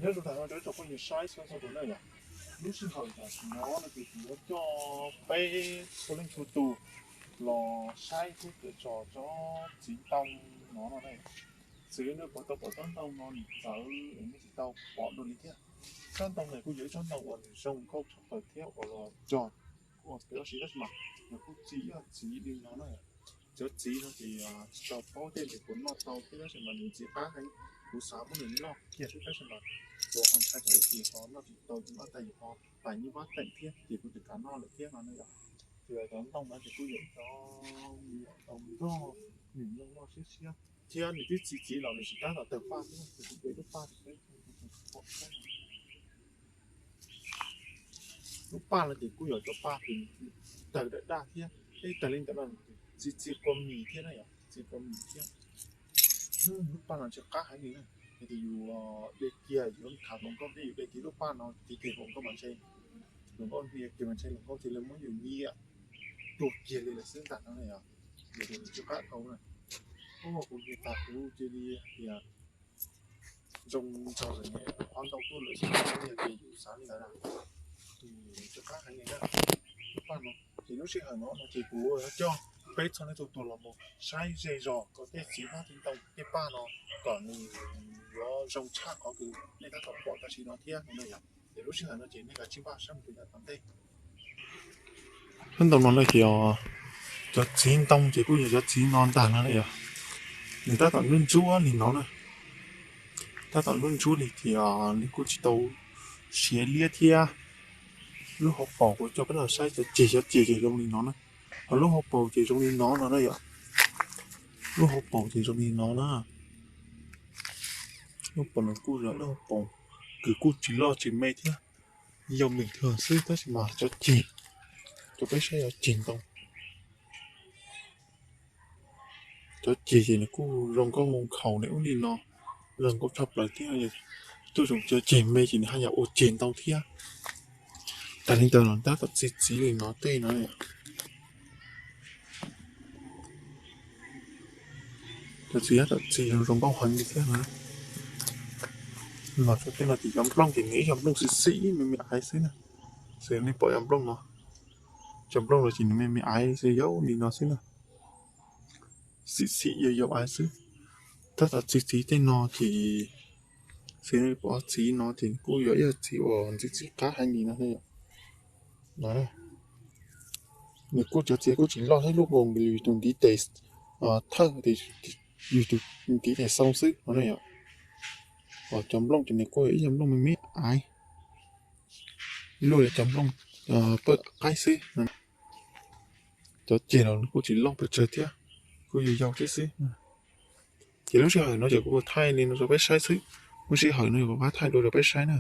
Nyob zoo tag nrho rau ib tsoom phooj ywg saib txhua txhua tus na yom. Lub sij hawm tam sim no no ces kuv yuav coj peb txhua leej txhua tus los saib thiab kawm txog cov txiv ntoo no no na. Txawm nej puas tau pom tsob ntoo no nws txawv es nej tsis tau pom dua li thiab. Tsob ntoo no kuj yog ib tsob ntoo uas nws zoo nkauj tshaj plaws thiab uas los cog ua kev loj siab tab sis mas nws kuj txi ib yam txiv li no na. Cov txiv no ces tsis tau paub tias nws puas noj tau thiab tab sis mas nws ntxim qab heev. Kuv xav muab nws noj kiag xwb tab sis mas kuv ho ntshai tsam ib chim ho noj tsis tau ces noj tag yus ho pais nyuj vab teem thiab ces kuv tsis kam noj lawm thiab no na yom. Ces cov ntoo no ces kuj yog ib cov ntoo nrog nws noj noj siab siab thiab nws twb txi txiv los nws tsis tab tom tawg paj thiab ces kuv de lub paj rau peb pom saib. Lub paj no ces kuj yog cov paj uas tawg daj daj thiab, ib tawg li ntawd no txi txi kua mis thiab na yom, txi kua mis thiab. Lub paj no tsis qab heev li na, yog tias yus de kiag yuav khav hluas nkauj thiab yus de kiag lub paj no tiv kiag hluas nkauj mas ntshe, hluas nkauj hnyiab kiag mas ntshe hluas nkauj cia li muab yus nyiam tuag kiag li lawm xwb ntag no na yom. Yog tias nws tsis qab dhau na. Kuv niag tag kuv cia li hais tias zoo nraug lawm ne, qhov ntau tuaj lawm xwb, yog tias yus xav li ntawd na, ces tsis qab heev li na. Lub paj no ces lub sij hawm no no ces kuv yuav coj peb txhua leej txhua tus los mus saib ze zog kom tej txiv hmab txiv ntoo tej paj no kom nws yuav zoo tshaj qhov uas nej tab tom pom tam sim no thiab no yom. Ces lub sij hawm no ces nej kav tsij npaj saib mus rau yav tom ntej. Lub ntoo no na ces cov txiv ntoo ces kuj yog cov txiv no ntag no yom. Nws tab tom ntsuab ntsuab li no na, tab tom ntsuab ntsuab li ces nws kuj tsis tau siav liab thiab. Lub hauv paus kuv coj peb los saib cov ceg, cov ceg ces zoo li no na. Ho lub hauv paus ces zoo li no no na yom. Lub hauv paus ces zoo li no na. Lub paus no kuj yog lub hauv paus kws kuj tsis loj tsis me thiab, yau meem kawg xwb tab sis mas cov ceg, cov peb saib cov ceg ntoo, cov ceg ces nws kuj zoo nkauj nkhaus li ub li no, zoo nkauj tshaj plaws thiab. Tuaj zoo cov ceg me ces nws haj yam ua ceg ntau thiab. Tas li ntawd los tab tom txi txiv li no tej no. Cov txiv tab tom txi zoo nkauj heev li thiab na. Los rau tej no ces cov nplooj ces nws ib cov nplooj xim xim me me aiv xwb na. Xws nej pom cov nplooj no, cov nplooj no ces nws me me aiv xwb, yau li no xwb na. Xim xim yau yau aiv xwb. Tab tom txi txiv tej no ces, xws nej pom txiv no ces kuj yog ib yam txiv uas ntxim txim qab heev li no. Nws kuj cov txiv kuj tsis loj thiab, lub nkaus yus tus ntiv tes thawj, yus tus ntiv tes xoo xwb no. Cov nplooj ces nws kuj yog ib yam nplooj me me aiv, luaj li cov nplooj pawj qaib xwb. Cov ceg los kuj tsis loj pes tsawg thiab, kuj yau yau thiab xwb. Ces lub sij hawm no ces kuv thaij li no rau peb saib xwb, lub sij hawm no kuv thaij dua rau peb saib na.